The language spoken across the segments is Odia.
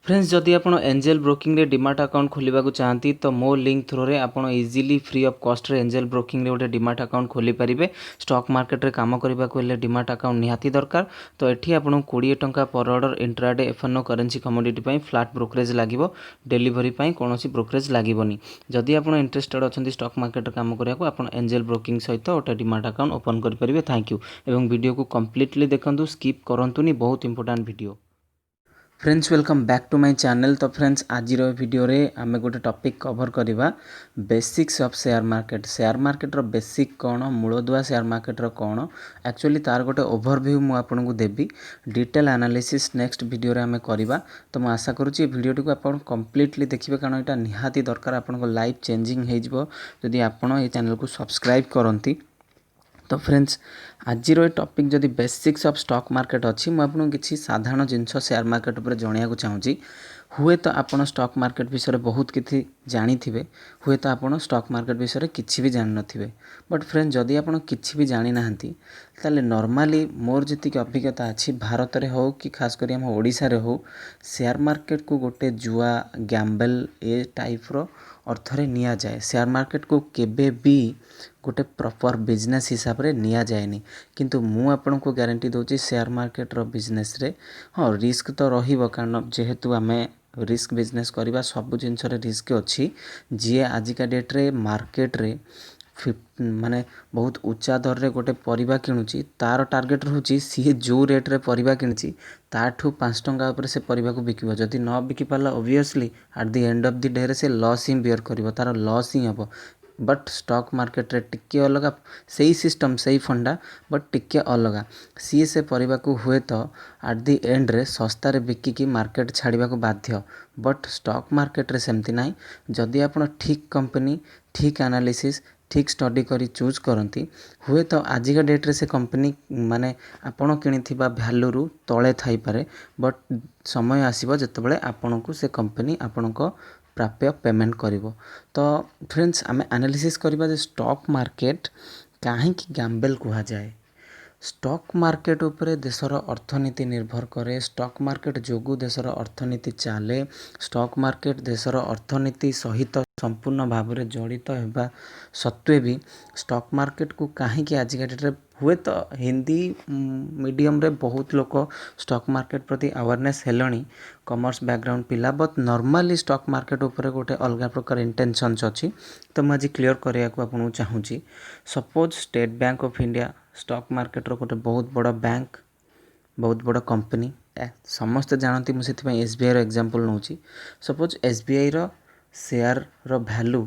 ଫ୍ରେଣ୍ଡସ୍, ଯଦି ଆପଣ ଏଞ୍ଜେଲ୍ ବ୍ରୋକିଂରେ ଡିମାଟ୍ ଆକାଉଣ୍ଟ ଖୋଲିବାକୁ ଚାହାନ୍ତି, ତ ମୋ ଲିଙ୍କ୍ ଥ୍ରୋରେ ଆପଣ ଇଜିଲି ଫ୍ରି ଅଫ୍ କଷ୍ଟରେ ଏଞ୍ଜେଲ୍ ବ୍ରୋକିଂରେ ଗୋଟେ ଡିମାଟ୍ ଆକାଉଣ୍ଟ ଖୋଲିପାରିବେ। ଷ୍ଟକ୍ ମାର୍କେଟରେ କାମ କରିବାକୁ ହେଲେ ଡିମାଟ୍ ଆକାଉଣ୍ଟ ନିହାତି ଦରକାର। ତ ଏଠି ଆପଣଙ୍କୁ 20 ଟଙ୍କା per order intraday F&O, currency, commodity ପାଇଁ ଫ୍ଲାଟ୍ ବ୍ରୋକରେଜ୍ ଲାଗିବ। ଡେଲିଭରି ପାଇଁ କୌଣସି ବ୍ରୋକରେଜ୍ ଲାଗିବନି। ଯଦି ଆପଣ ଇଣ୍ଟରେଷ୍ଟେଡ୍ ଅଛନ୍ତି ଷ୍ଟକ୍ ମାର୍କେଟରେ କାମ କରିବାକୁ, ଆପଣ ଏଞ୍ଜେଲ୍ ବ୍ରୋକିଂ ସହିତ ଗୋଟେ ଡିମାଟ୍ ଆକାଉଣ୍ଟ ଓପନ୍ କରିପାରିବେ। Thank you. ଏବଂ ଭିଡ଼ିଓକୁ କମ୍ପ୍ଲିଟଲି ଦେଖନ୍ତୁ, ସ୍କିପ୍ କରନ୍ତୁନି, ବହୁତ important video. Friends, welcome back to my channel. ତ ଫ୍ରେଣ୍ଡସ୍, ଆଜିର ଭିଡ଼ିଓରେ ଆମେ ଗୋଟେ ଟପିକ୍ କଭର୍ କରିବା, basics of share market. Share ମାର୍କେଟର ବେସିକ୍ କ'ଣ, ମୂଳଦୁଆ ସେୟାର ମାର୍କେଟର କ'ଣ ଆକ୍ଚୁଆଲି, ତାର ଗୋଟେ ଓଭରଭ୍ୟୁ ମୁଁ ଆପଣଙ୍କୁ ଦେବି। ଡିଟେଲ୍ ଆନାଲିସିସ୍ ନେକ୍ସଟ ଭିଡ଼ିଓରେ ଆମେ କରିବା। ତ ମୁଁ ଆଶା କରୁଛି ଏ ଭିଡ଼ିଓଟିକୁ ଆପଣ କମ୍ପ୍ଲିଟଲି ଦେଖିବେ, କାରଣ ଏଇଟା ନିହାତି ଦରକାର। ଆପଣଙ୍କ ଲାଇଫ୍ ଚେଞ୍ଜିଂ ହେଇଯିବ ଯଦି ଆପଣ ଏଇ ଚ୍ୟାନେଲକୁ ସବସ୍କ୍ରାଇବ୍ କରନ୍ତି। ତ ଫ୍ରେଣ୍ଡସ୍, ଆଜିର ଏ ଟପିକ୍ ଯଦି ବେସିକ୍ସ ଅଫ୍ ଷ୍ଟକ୍ ମାର୍କେଟ ଅଛି, ମୁଁ ଆପଣଙ୍କୁ କିଛି ସାଧାରଣ ଜିନିଷ ସେୟାର ମାର୍କେଟ ଉପରେ ଜଣାଇବାକୁ ଚାହୁଁଛି। ହୁଏତ ଆପଣ ଷ୍ଟକ୍ ମାର୍କେଟ ବିଷୟରେ ବହୁତ କିଛି ଜାଣିଥିବେ, ହୁଏତ ଆପଣ ଷ୍ଟକ୍ ମାର୍କେଟ ବିଷୟରେ କିଛି ବି ଜାଣିନଥିବେ। ବଟ୍ ଫ୍ରେଣ୍ଡ, ଯଦି ଆପଣ କିଛି ବି ଜାଣିନାହାନ୍ତି, ତାହେଲେ ନର୍ମାଲି ମୋର ଯେତିକି ଅଭିଜ୍ଞତା ଅଛି, ଭାରତରେ ହେଉ କି ଖାସ କରି ଆମ ଓଡ଼ିଶାରେ ହେଉ, ସେୟାର ମାର୍କେଟକୁ ଗୋଟେ ଜୁଆ, ଗ୍ୟାମ୍ବେଲ୍ ଏ ଟାଇପ୍ର ଅର୍ଥରେ ନିଆଯାଏ। ସେୟାର ମାର୍କେଟକୁ କେବେ ବି ଗୋଟେ ପ୍ରପର୍ ବିଜନେସ୍ ହିସାବରେ ନିଆଯାଏନି। କିନ୍ତୁ ମୁଁ ଆପଣଙ୍କୁ ଗ୍ୟାରେଣ୍ଟି ଦେଉଛି, ସେୟାର ମାର୍କେଟର ବିଜନେସ୍ରେ ହଁ, ରିସ୍କ ତ ରହିବ, କାରଣ ଯେହେତୁ ଆମେ ରିସ୍କ ବିଜନେସ୍ କରିବା, ସବୁ ଜିନିଷରେ ରିସ୍କ ଅଛି। ଯିଏ ଆଜିକା ଡେଟ୍ରେ ମାର୍କେଟରେ ମାନେ ବହୁତ ଉଚ୍ଚା ଦରରେ ଗୋଟେ ପରିବା କିଣୁଛି, ତା'ର ଟାର୍ଗେଟ୍ ରହୁଛି ସିଏ ଯେଉଁ ରେଟ୍ରେ ପରିବା କିଣିଛି, ତାଠୁ 5 ଟଙ୍କା ଉପରେ ସେ ପରିବାକୁ ବିକିବ। ଯଦି ନ ବିକି ପାରିଲା, obviously at the end of the ଡେରେ ସେ ଲସ୍ ହିଁ ବିୟର୍ କରିବ, ତା'ର ଲସ୍ ହିଁ ହେବ। ବଟ୍ ଷ୍ଟକ୍ ମାର୍କେଟରେ ଟିକେ ଅଲଗା। ସେଇ ସିଷ୍ଟମ୍, ସେଇ ଫଣ୍ଡା, ବଟ୍ ଟିକେ ଅଲଗା। ସିଏ ସେ ପରିବାକୁ ହୁଏତ ଆଟ୍ the ଏଣ୍ଡରେ ଶସ୍ତାରେ ବିକିକି ମାର୍କେଟ ଛାଡ଼ିବାକୁ ବାଧ୍ୟ। ବଟ୍ ଷ୍ଟକ୍ ମାର୍କେଟରେ ସେମିତି ନାହିଁ। ଯଦି ଆପଣ ଠିକ୍ କମ୍ପାନୀ, ଠିକ୍ ଆନାଲିସିସ୍, ଠିକ୍ ଷ୍ଟଡି କରି ଚୁଜ୍ କରନ୍ତି, ହୁଏତ ଆଜିକା ଡେଟ୍ରେ ସେ କମ୍ପାନୀ ମାନେ ଆପଣ କିଣିଥିବା ଭ୍ୟାଲୁରୁ ତଳେ ଥାଇପାରେ, ବଟ୍ ସମୟ ଆସିବ ଯେତେବେଳେ ଆପଣଙ୍କୁ ସେ କମ୍ପାନୀ ଆପଣଙ୍କ ପ୍ରାପ୍ୟ ପେମେଣ୍ଟ କରିବ। ତ ଫ୍ରେଣ୍ଡସ୍, ଆମେ ଆନାଲିସିସ୍ କରିବା ଯେ ଷ୍ଟକ୍ ମାର୍କେଟ କାହିଁକି ଗ୍ୟାମ୍ବେଲ୍ କୁହାଯାଏ। ଷ୍ଟକ୍ ମାର୍କେଟ ଉପରେ ଦେଶର ଅର୍ଥନୀତି ନିର୍ଭର କରେ। ଷ୍ଟକ୍ ମାର୍କେଟ ଯୋଗୁଁ ଦେଶର ଅର୍ଥନୀତି ଚାଲେ। ଷ୍ଟକ୍ ମାର୍କେଟ ଦେଶର ଅର୍ଥନୀତି ସହିତ ସମ୍ପୂର୍ଣ୍ଣ ଭାବରେ ଜଡ଼ିତ ହେବା ସତ୍ତ୍ୱେ ବି ଷ୍ଟକ୍ ମାର୍କେଟକୁ କାହିଁକି ଆଜିକା ଡେଟ୍ରେ, ହୁଏତ ହିନ୍ଦୀ ମିଡ଼ିୟମରେ ବହୁତ ଲୋକ ଷ୍ଟକ୍ ମାର୍କେଟ ପ୍ରତି ଆୱାରନେସ୍ ହେଲେଣି, କମର୍ସ ବ୍ୟାକଗ୍ରାଉଣ୍ଡ ପିଲା, ବଟ୍ ନର୍ମାଲି ଷ୍ଟକ୍ ମାର୍କେଟ ଉପରେ ଗୋଟେ ଅଲଗା ପ୍ରକାର ଇଣ୍ଟେନସନ୍ସ ଅଛି। ତ ମୁଁ ଆଜି କ୍ଲିଅର୍ କରିବାକୁ ଆପଣଙ୍କୁ ଚାହୁଁଛି। Suppose state bank of India stock ମାର୍କେଟର ଗୋଟେ ବହୁତ ବଡ଼ ବ୍ୟାଙ୍କ, ବହୁତ ବଡ଼ କମ୍ପାନୀ, ସମସ୍ତେ ଜାଣନ୍ତି। ମୁଁ ସେଥିପାଇଁ ଏସ୍ବିଆଇର ଏକ୍ଜାମ୍ପଲ୍ ନେଉଛି। ସପୋଜ୍ ଏସ୍ବିଆଇର ସେୟାରର ଭ୍ୟାଲୁ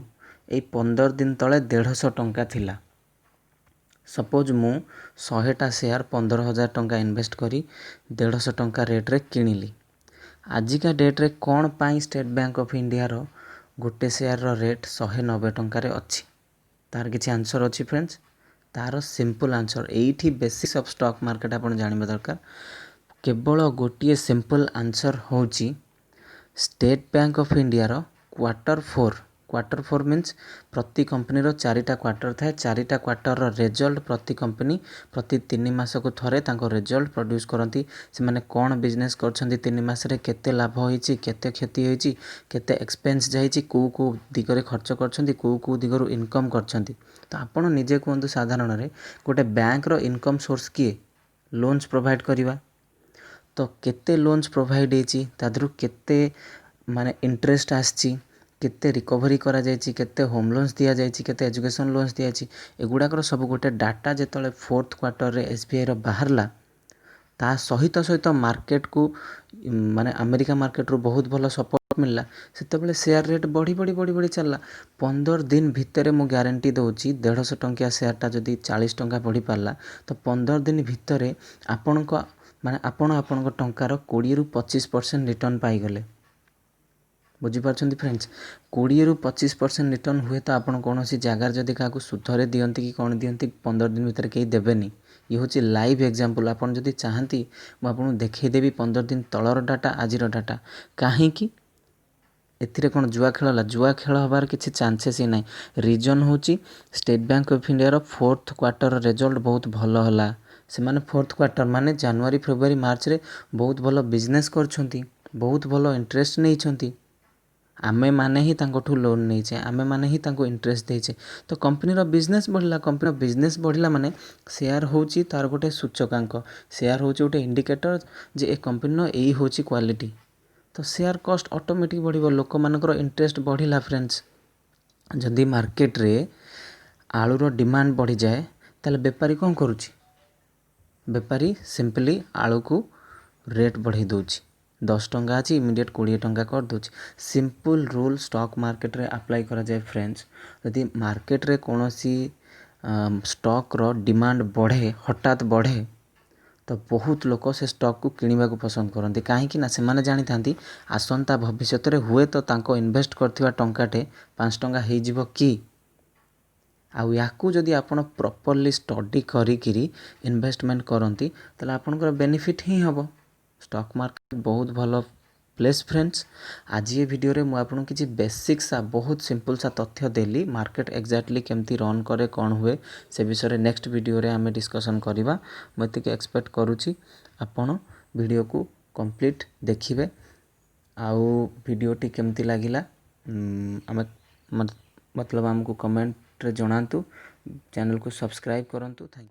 ଏଇ 15 ଦିନ ତଳେ 150 ଟଙ୍କା ଥିଲା। ସପୋଜ୍ ମୁଁ 100ଟା ସେୟାର 15,000 ଟଙ୍କା ଇନଭେଷ୍ଟ କରି 150 ଟଙ୍କା ରେଟ୍ରେ କିଣିଲି। ଆଜିକା ଡେଟ୍ରେ କ'ଣ ପାଇଁ ଷ୍ଟେଟ୍ ବ୍ୟାଙ୍କ ଅଫ୍ ଇଣ୍ଡିଆର ଗୋଟେ ସେୟାରର ରେଟ୍ 190 ଟଙ୍କାରେ ଅଛି? ତାର କିଛି ଆନ୍ସର୍ ଅଛି ଫ୍ରେଣ୍ଡସ୍? ତାର ସିମ୍ପଲ୍ ଆନ୍ସର୍ ଏଇଠି, ବେସିକ୍ସ ଅଫ୍ ଷ୍ଟକ୍ ମାର୍କେଟ ଆପଣ ଜାଣିବା ଦରକାର। କେବଳ ଗୋଟିଏ ସିମ୍ପଲ୍ ଆନ୍ସର୍ ହେଉଛି, ଷ୍ଟେଟ୍ ବ୍ୟାଙ୍କ ଅଫ୍ ଇଣ୍ଡିଆର quarter four, quarter four means ପ୍ରତି କମ୍ପାନୀର ଚାରିଟା କ୍ୱାର୍ଟର ଥାଏ। ଚାରିଟା କ୍ୱାର୍ଟରର ରେଜଲ୍ଟ, ପ୍ରତି କମ୍ପାନୀ ପ୍ରତି 3 ମାସକୁ ଥରେ ତାଙ୍କ ରେଜଲ୍ଟ ପ୍ରଡ୍ୟୁସ୍ କରନ୍ତି। ସେମାନେ କ'ଣ ବିଜନେସ୍ କରିଛନ୍ତି, 3 ମାସରେ କେତେ ଲାଭ ହେଇଛି, କେତେ କ୍ଷତି ହେଇଛି, କେତେ ଏକ୍ସପେନ୍ସ ଯାଇଛି, କେଉଁ କେଉଁ ଦିଗରେ ଖର୍ଚ୍ଚ କରିଛନ୍ତି, କେଉଁ କେଉଁ ଦିଗରୁ ଇନକମ୍ କରିଛନ୍ତି। ତ ଆପଣ ନିଜେ କୁହନ୍ତୁ, ସାଧାରଣରେ ଗୋଟେ ବ୍ୟାଙ୍କର ଇନକମ୍ ସୋର୍ସ କିଏ? ଲୋନ୍ସ ପ୍ରୋଭାଇଡ଼ କରିବା। ତ କେତେ ଲୋନ୍ସ ପ୍ରୋଭାଇଡ଼ ହେଇଛି, ତା ଦେହରୁ କେତେ ମାନେ ଇଣ୍ଟରେଷ୍ଟ ଆସିଛି, କେତେ ରିକଭରି କରାଯାଇଛି, କେତେ ହୋମ୍ ଲୋନ୍ସ ଦିଆଯାଇଛି, କେତେ ଏଜୁକେସନ୍ ଲୋନ୍ସ ଦିଆଯାଇଛି, ଏଗୁଡ଼ାକର ସବୁ ଗୋଟେ ଡାଟା ଯେତେବେଳେ ଫୋର୍ଥ କ୍ୱାର୍ଟରରେ ଏସ୍ବିଆଇର ବାହାରିଲା, ତା ସହିତ ସହିତ ମାର୍କେଟକୁ ମାନେ ଆମେରିକା ମାର୍କେଟରୁ ବହୁତ ଭଲ ସପୋର୍ଟ ମିଳିଲା। ସେତେବେଳେ ସେୟାର ରେଟ୍ ବଢ଼ି ବଢ଼ି ବଢ଼ି ବଢ଼ି ଚାଲିଲା। 15 ଦିନ ଭିତରେ, ମୁଁ ଗ୍ୟାରେଣ୍ଟି ଦେଉଛି, 150 ଟଙ୍କିଆ ସେୟାରଟା ଯଦି 40 ଟଙ୍କା ବଢ଼ିପାରିଲା, ତ 15 ଦିନ ଭିତରେ ଆପଣଙ୍କ ମାନେ ଆପଣ ଆପଣଙ୍କ ଟଙ୍କାର 20ରୁ 25% ରିଟର୍ଣ୍ଣ ପାଇଗଲେ। ବୁଝିପାରୁଛନ୍ତି ଫ୍ରେଣ୍ଡସ୍? 20ରୁ 25% ରିଟର୍ଣ୍ଣ ହୁଏତ ଆପଣ କୌଣସି ଜାଗାରେ ଯଦି କାହାକୁ ସୁଧରେ ଦିଅନ୍ତି କି କ'ଣ ଦିଅନ୍ତି, 15 ଦିନ ଭିତରେ କେହି ଦେବେନି। ଇଏ ହେଉଛି ଲାଇଭ୍ ଏକ୍ଜାମ୍ପଲ୍। ଆପଣ ଯଦି ଚାହାନ୍ତି, ମୁଁ ଆପଣଙ୍କୁ ଦେଖେଇଦେବି 15 ଦିନ ତଳର ଡାଟା, ଆଜିର ଡାଟା। କାହିଁକି ଏଥିରେ କ'ଣ ଜୁଆ ଖେଳ ହେଲା? ଜୁଆ ଖେଳ ହେବାର କିଛି ଚାନ୍ସେସ୍ ହିଁ ନାହିଁ। ରିଜନ୍ ହେଉଛି ଷ୍ଟେଟ୍ ବ୍ୟାଙ୍କ ଅଫ୍ ଇଣ୍ଡିଆର ଫୋର୍ଥ କ୍ୱାର୍ଟର ରେଜଲ୍ଟ ବହୁତ ଭଲ ହେଲା। ସେମାନେ ଫୋର୍ଥ କ୍ୱାର୍ଟର ମାନେ ଜାନୁଆରୀ, ଫେବୃଆରୀ, ମାର୍ଚ୍ଚରେ ବହୁତ ଭଲ ବିଜନେସ୍ କରିଛନ୍ତି। ବହୁତ ଭଲ ଇଣ୍ଟରେଷ୍ଟ ନେଇଛନ୍ତି। ଆମେମାନେ ହିଁ ତାଙ୍କଠୁ ଲୋନ୍ ନେଇଛେ, ଆମେମାନେ ହିଁ ତାଙ୍କୁ ଇଣ୍ଟରେଷ୍ଟ ଦେଇଛେ। ତ କମ୍ପାନୀର ବିଜନେସ୍ ବଢ଼ିଲା। କମ୍ପାନୀର ବିଜନେସ୍ ବଢ଼ିଲା ମାନେ ସେୟାର ହେଉଛି ତାର ଗୋଟେ ସୂଚକାଙ୍କ, ସେୟାର ହେଉଛି ଗୋଟେ ଇଣ୍ଡିକେଟର ଯେ ଏ କମ୍ପାନୀର ଏଇ ହେଉଛି କ୍ୱାଲିଟି। ତ ସେୟାର କଷ୍ଟ ଅଟୋମେଟିକ୍ ବଢ଼ିବ, ଲୋକମାନଙ୍କର ଇଣ୍ଟରେଷ୍ଟ ବଢ଼ିଲା। ଫ୍ରେଣ୍ଡସ୍, ଯଦି ମାର୍କେଟରେ ଆଳୁର ଡିମାଣ୍ଡ ବଢ଼ିଯାଏ, ତାହେଲେ ବେପାରୀ କ'ଣ କରୁଛି? ବେପାରୀ ସିମ୍ପଲି ଆଳୁକୁ ରେଟ୍ ବଢ଼େଇ ଦେଉଛି। 10 ଟଙ୍କା ଅଛି, ଇମିଡ଼ିଏଟ୍ 20 ଟଙ୍କା କରିଦେଉଛି। ସିମ୍ପଲ୍ ରୁଲ୍ ଷ୍ଟକ୍ ମାର୍କେଟରେ ଆପ୍ଲାଏ କରାଯାଏ। ଫ୍ରେଣ୍ଡସ୍, ଯଦି ମାର୍କେଟରେ କୌଣସି ଷ୍ଟକ୍ର ଡିମାଣ୍ଡ ବଢ଼େ, ହଠାତ୍ ବଢ଼େ, ତ ବହୁତ ଲୋକ ସେ ଷ୍ଟକ୍କୁ କିଣିବାକୁ ପସନ୍ଦ କରନ୍ତି। କାହିଁକି ନା ସେମାନେ ଜାଣିଥାନ୍ତି, ଆସନ୍ତା ଭବିଷ୍ୟତରେ ହୁଏତ ତାଙ୍କ ଇନଭେଷ୍ଟ କରିଥିବା ଟଙ୍କାଟେ 5 ଟଙ୍କା ହେଇଯିବ କି। ଆଉ ୟାକୁ ଯଦି ଆପଣ ପ୍ରପରଲି ଷ୍ଟଡ଼ି କରିକିରି ଇନଭେଷ୍ଟମେଣ୍ଟ କରନ୍ତି, ତାହେଲେ ଆପଣଙ୍କର ବେନିଫିଟ୍ ହିଁ ହେବ। ଷ୍ଟକ୍ ମାର୍କେଟ ବହୁତ ଭଲ ପ୍ଲେସ୍। ଫ୍ରେଣ୍ଡସ୍, ଆଜି ଏ ଭିଡ଼ିଓରେ ମୁଁ ଆପଣଙ୍କୁ କିଛି ବେସିକ୍ ସା, ବହୁତ ସିମ୍ପଲ୍ ସା ତଥ୍ୟ ଦେଲି। ମାର୍କେଟ ଏକ୍ଜାକ୍ଟଲି କେମିତି ରନ୍ କରେ, କ'ଣ ହୁଏ, ସେ ବିଷୟରେ ନେକ୍ସଟ ଭିଡ଼ିଓରେ ଆମେ ଡିସ୍କସନ୍ କରିବା। ମୁଁ ଏତିକି ଏକ୍ସପେକ୍ଟ କରୁଛି, ଆପଣ ଭିଡ଼ିଓକୁ କମ୍ପ୍ଲିଟ୍ ଦେଖିବେ। ଆଉ ଭିଡ଼ିଓଟି କେମିତି ଲାଗିଲା, ଆମେ ମତଲବ ଆମକୁ କମେଣ୍ଟରେ ଜଣାନ୍ତୁ। ଚ୍ୟାନେଲକୁ ସବସ୍କ୍ରାଇବ୍ କରନ୍ତୁ। Thank you.